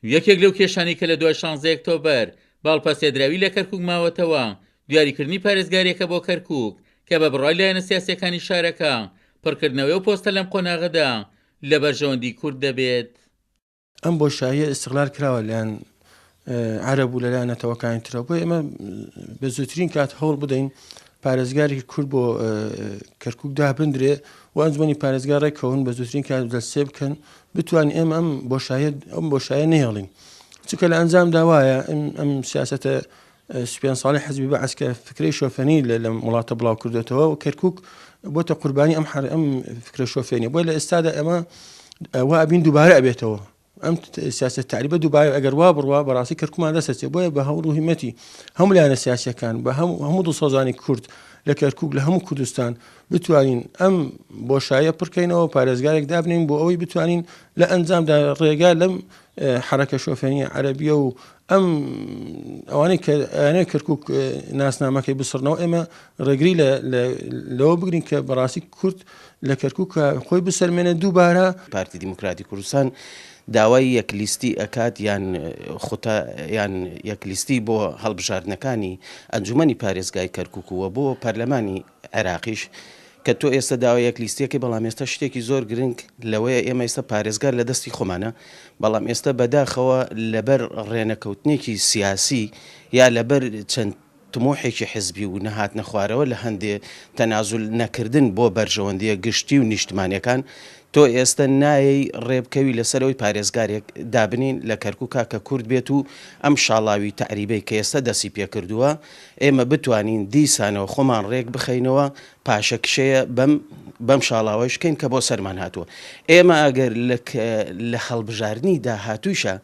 یەکێک لەو کێشانەی کە لە دوای شانزەی ئۆکتۆبەر بە هەڵپەسێردراوی لە کەرکوک ماوەتەوە، دیاریکردنی پارێزگارێکە بۆ کەرکوک کە بە بڕوای لایەنە سیاسییەکانی شارەکە، پڕکردنەوەی ئەو پۆستە لەم قۆناغەدا لە بەرژەوەندی کورد دەبێت. ئەم بۆشاییە ئیستغلال کراوە لەلایەن عەرەب و لەلایەن نەتەوەکانی ترەوە، بۆیە ئێمە بە زووترین کات هەوڵ بدەین پارێزگارێکی کورد بۆ کەرکوک دابندرێ و ئەنجومەنی پارێزگا ڕێککەون بە زووترین کات جەلسێ بکەن بتوانین ئێمە ئەم بۆشایە ئەم بۆشایە نەهێڵین چونکە لە ئەنجامدا وایە ئەم سیاسەتە 35 ساڵی حزبی بەعس کە فکرەی شۆفێنی لە وڵاتە بڵاو کردێتەوە و کەرکک بۆتە قوربانی ئەم حر ئەم فکرە شۆفێنی بۆ لە ئێستادا ئەمە وا ئەبین دووبارە ئەبێتەوە ئەم سیاست تەعریبە دووبارە ئەگەر وا بڕوا بەڕاستی کەرکومان دەست بۆیە بە هەوڵ و هیمەتی هەموو لایەنە سیاسیەکان بە هەموو هەموو دڵسۆزانی کورد لە کەرکک لە هەموو کوردستان بتوانین ئەم بۆشایە پڕکەینەوە پارێزگارێک دابنین بۆ ئەوەی بتوانین لە ئەنجامدا ڕێگا لەم حرەکە شۆفێنی عەربیە و ئەم ئەوانەی کە ئەیانەوێت کەرکک ناسنامەکەی بسڕنەوە ئێمە ڕێگری لەوە بگرین کە بەڕاستی کورد لە کەرکک خۆی بسەلمێنێت دووبارە. پارتی دیموکراتی کوردستان داوای یەک لیستی ئەکات یان خوتە یان یەک لیستی بۆ هەڵبژاردنەکانی ئەنجومەنی پارێزگای کەرکک و بۆ پەرلەمانی عێراقیش کە تۆ ئێستا داوای یەک لیستیەکەی بەڵام ئێستا شتێکی زۆر گرنگ لەوەیە ئێمە ئێستا پارێزگار لە دەستی خۆمانە بەڵام ئێستا بەداخەوە لەبەر ڕێنەکەوتنێکی سیاسی یا لەبەر چەند تموحێکی حزبی و نەهاتنە خوارەوە لە هەندێ تەنازول نەکردن بۆ بەرژەوەندیە گشتی و نیشتمانیەکان تۆ ئێستە نایەی ڕێبکەوی لەسەر ئەوەی پارێزگارێک دابنین لە کەرکوکا کە کورد بێت و ئەم شاڵاوی تەعریبەی کە ئێستە دەستی پێکردووە ئێمە بتوانین دیسانەوە خۆمان ڕێک بخەینەوە پاشەکشەیە بەم بەم شاڵاوەش بکەین کە بۆ سەرمان هاتووە ئێمە ئەگەر لە لە هەڵبژاردنی داهاتوویشا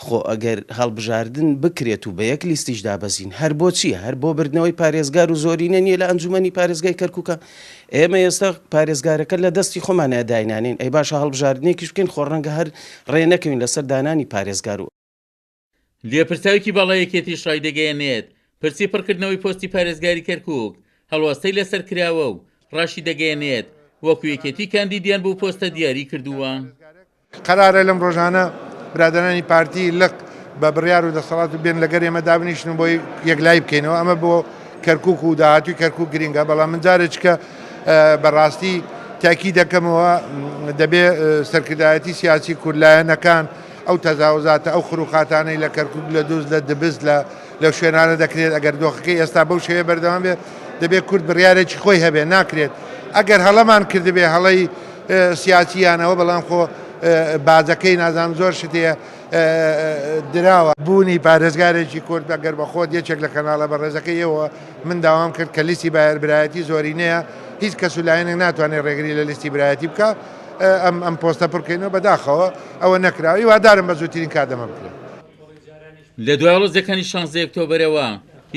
خۆ ئەگەر هەڵبژاردن بکرێت و بە یەک لیستیش دابەزین هەر بۆ چییە هەر بۆ بردنەوەی پارێزگار و زۆرینە نییە لە ئەنجومەنی پارێزگای کەرکوکە ئێمە ئێستا پارێزگارەکە لە دەستی خۆمانە داینانین ئەی باشە هەڵبژاردنێکیش بکەین خۆ ڕەنگە هەر ڕێ نەکەوین لەسەر دانانی پارێزگار و لێپرسراوێکی باڵای یەکێتیش ڕایدەگەیەنێت، پرسی پڕکردنەوەی پۆستی پارێزگاری کەرکوک هەڵوەستەی لەسەر کراوە و ڕاشیدەگەیەنێت، وەکو یەکێتی کاندیدیان بۆ پۆستە دیاری کردووە. قەرارە لەم ڕۆژانە برادەرانی پارتی لق بە بڕیار و دەسەڵات و بێن لەگەر ئێمە دابنیشن و بۆی یەکلایی بکەینەوە ئەمە بۆ کەرکک و داهاتوی کەرکک گرنگە بەڵام من جارێککە بەڕاستی تاکی دەکەمەوە دەبێ سەرکردایەتی سیاسی کوردلایەنەکان ئەو تەجاوزاتە، ئەو خروقاتانەی لە کەرکوک، لە دوز، لە دبس، لە لەو شوێنانە دەکرێت، ئەگەر دۆخەکەی ئێستا بەو شێوەیە بەردەوام بێت، دەبێت کورد بڕیارێکی خۆی هەبێت، ناکرێت ئەگەر هەڵەمان کردبێ هەڵەی سیاسی یان ئەوە، بەڵام خۆ باجەکەی نازانم زۆر شت هەیە دراوە. بوونی پارێزگارێکی کورد، ئەگەر بە خۆت یەکێک لە کەناڵە بەڕێزەکەی ئێوە من داوام کرد کە لیستی برایەتی زۆرینەیە، هیچ کەس و لایەنێک ناتوانێت ڕێگری لە لیستی برایەتی بکا. ئەم ئەم پۆستە پڕکەینەوە بەداخەوە ئەوە نەکراوە هیوادارم بە زووترین کات ئەمە بکرێت. لە دوای ئاڵۆزیەکانی شانزەی ئۆکتۆبەرەوە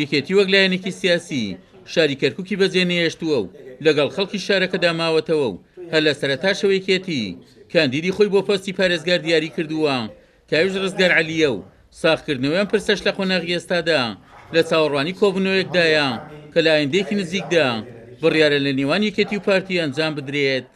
یەکێتی وەک لایەنێکی سیاسی شاری کەرکوکی بەجێ نەهێشتووە و لەگەڵ خەڵکی شارەکەدا ماوەتەوە و هەر لە سەرەتاشەوە یەکێتی کاندیدی خۆی بۆ پۆستی پارێزگار دیاری کردووە کە ئەویش ڕزگار عەلییە و ساغکردنەوەی ئەم پرسەش لە قۆناغی ئێستادا لە چاوەڕوانی کۆبوونەوەیەکدایە کە لە ئایندەیەکی نزیکدا بڕیارە لە نێوان یەکێتی و پارتی ئەنجام بدرێت.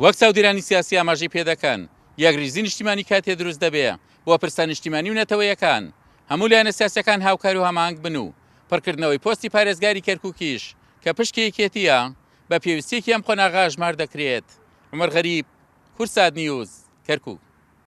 وەک چاودێرانی سیاسی ئاماژەی پێدەکەن، یەکریزی نیشتیمانی کاتێ دروست دەبێ بۆ پرسە نیشتیمانی و نەتەوەیەکان هەموو لایەنە سیاسیەکان هاوکار و هەماهەنگ بن و پڕکردنەوەی پۆستی پارێزگاری کەرکوکیش کە پشکی یەکێتیە بە پێویستیەکی ئەم قۆناغە ئەژمار دەکرێت. عومەر غەریب، کوردسات نیوز، کەرکوک.